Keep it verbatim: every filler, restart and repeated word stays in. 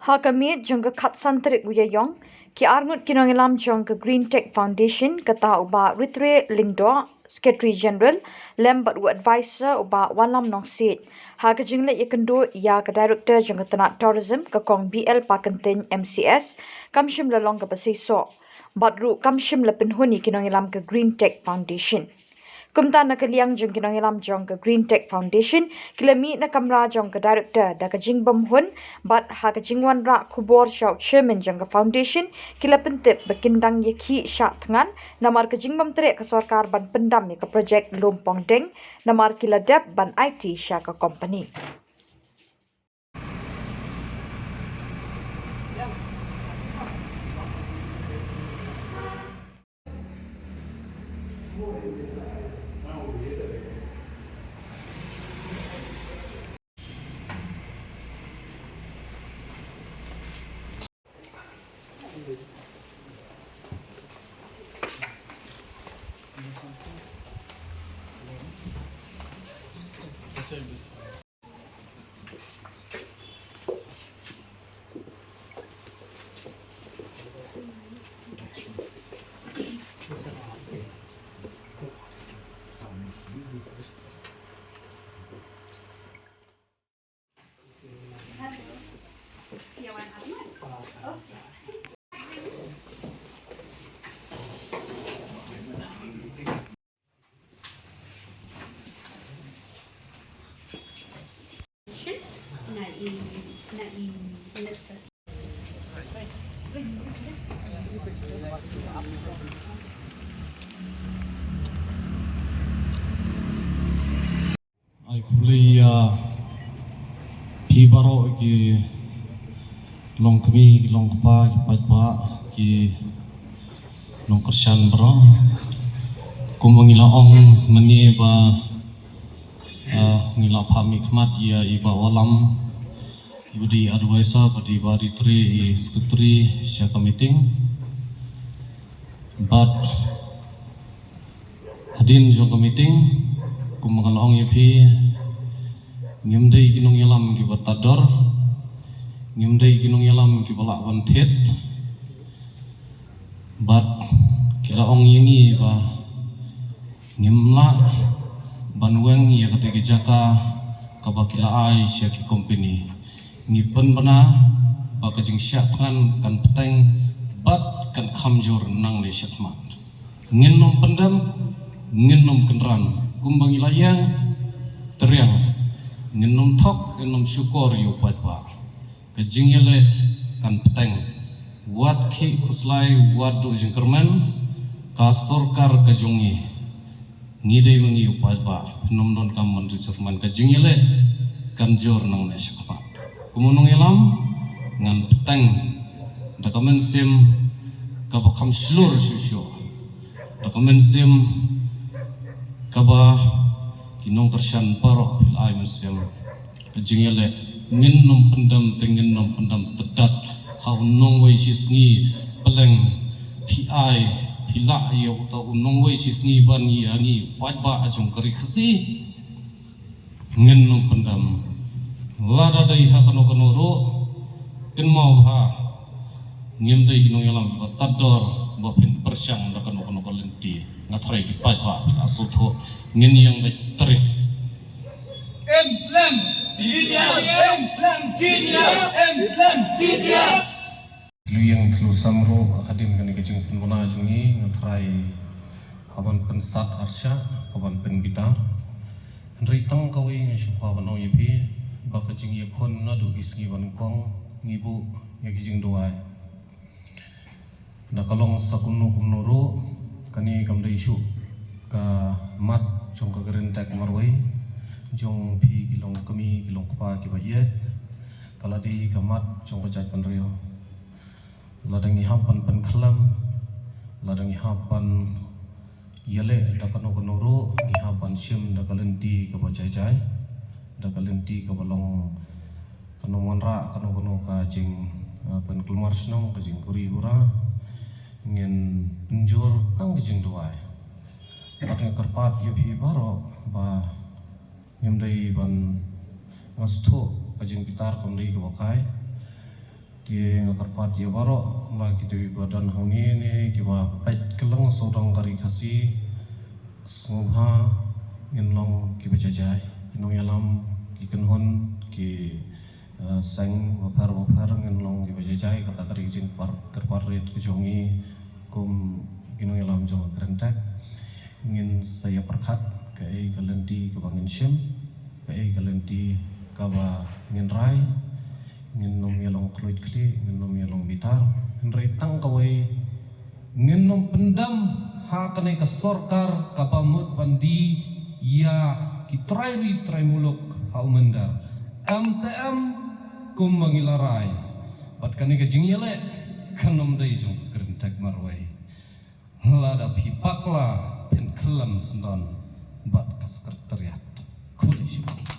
Ha ka miet jong ka khatsan tarik u Ïaïong, ki arngut ki nongïalam jong ka Green Tech Foundation, kata u Bah Ritre Lyngdoh, Secretary General, lem bad u Advisor u Bah Wallam Nongsiej, ha ka jingleit ïakynduh ïa ka Director jong ka tnat Tourism, ka Kong B L Pakyntein M C S, kam shym la long kaba seisoh bad ruh kam shym la pynhun ïa ki nongïalam ka Green Tech Foundation. Kumta na ka liang jong ki nongïalam jong ka Green Tech Foundation, ki la mih na kamra jong ka Director da ka jingbymhun bad ha ka jingwanrah khubor sha u Chairman jong ka Foundation, ki la pyntip ba kin dang ïakhih shah thngan namar ka jingbymtreh ka sorkar ban pyndam ïa ka projek Lum Pongdeng, namar ki la dep ban aiti sha ka company. Na i, na i ministers. Ai khublei ïa phi baroh ki longkmie, ki longkpa, ki paidbah, ki nongkyrshan baroh. Kumba ngi la ong mynne ba, ah, ngi la phah mihkhmat ïa i Bah Wallam, i ba dei advisor, bad i Bah Ritre, i secretary sha ka meeting. Bad hadien jong ka meeting, kumba nga la ong ïa phi, ngim dei ki nongïalam kiba tad dor, ngim dei ki nongïalam kiba lah ban thied. Bad ki la ong ïa ngi ba ngim lah ban weng ïa kata ka jaka kaba ki la ai sha ki company. Ngi pynbna ba ka jingshah thngan kan bteng bad kan kham jur nangne shakhmat. Ngin nym pyndem, ngin nym kynran, kumba ngi la ïeng, triang. Ngin nym thok, ngin nym shukor ïa u paidbah. Ka jingïaleh kan bteng. Wat khih khuslai, wat duh jingkyrmen, ka sorkar ka jong ngi. Ngi dei ma ngi u paidbah, phin nym donkam ban duh jingkyrmen, ka jingïaleh kan jur nangne shakhmat. Kum u nongïalam ngan bteng da ka mynsiem kaba kham shlur shuh shuh. Da ka mynsiem kaba ki nongkyrshan baroh phi la ai mynsiem. Ka jingïaleh ngin nym pyndem te ngin nym pyndem tdat ha u nongwei shisngi. Pleng phi ai, phi lah ïa uta u nongwei shisngi ban ïa ngi paidbah jong ka ri Khasi. Ngin nym pyndem. Lada dei ha kano kano ruh, kynmaw bha, ngim dei ki nongïalam ba tad dor ba phin pyrshang da kano kano ka lynti. Nga tharai ki paidbah phi la sngewthuh, ngin ïeng beit. Trei. Em slem. T D F. Em slem. T D F. Em slem. T D F. Tlu ïeng tlu sem ruh hadien kane ka jingpynbna jong ngi, nga tharai ha ban pynsat arshah, ha ban pynbitar. Hynrei tang kawei nga shu kwah ban ong ïa phi ba ka jingïakhun naduh ki sngi ba nyngkong ngi buh ïa ki jingduwai. Da ka long sa kumno kumno ruh, kane kam dei shuh ka mat jong ka Green Tech marwei, jong phi ki longkmie ki longkpa kiba ïeit, ka la dei ka mat jong ka jaitbynriew. Lada ngi hap ban pynkhlem, lada ngi hap ban ïaleh da kano kano ruh, ngi hap ban shim da ka lynti kaba jai jai, da ka lynti kaba long kano wanrah kano kano ka jing, eh, pynkulmar shnong, ka jingkuri kura. Ngin pynjur tang ka jingduwai. Bad nga kyrpad ïa phi baroh ba ngim dei ban, nga sngewthuh ka jingbitar kam dei kaba kai. Ki nga kyrpad ïa baroh la ki dei ba don hangne ne kiba peit kylleng sawdong ka ri Khasi, sngewbha ngin long kiba jajai. Ki nongïalam, ki kynhun, ki, eh, seng bapher bapher, ngin long kiba jajai, kata ka dei ka jingkyrpad rit ka jong ngi kum ki nongïalam jong ka Kren Tech. Ngin sa ïa pyrkhat kaei ka lynti kaba ngin shim, kaei ka lynti kaba ngin rai. Ngin ym ïa long khluit khlieh, ngin ym ïa long bitar. Hynrei tang kawei, ngin ym pyndam ha kane ka sorkar kaba mut ban die ïa ki trai ri trai muluk ha u mynder. Em te em, kumba ngi la rai. Bad kane ka jingïaleh kan ym dei jong ka Kren Tech marwei. Lada phi bakla, phin khlem sngewdon bad ka Secretariat. Khublei shibun.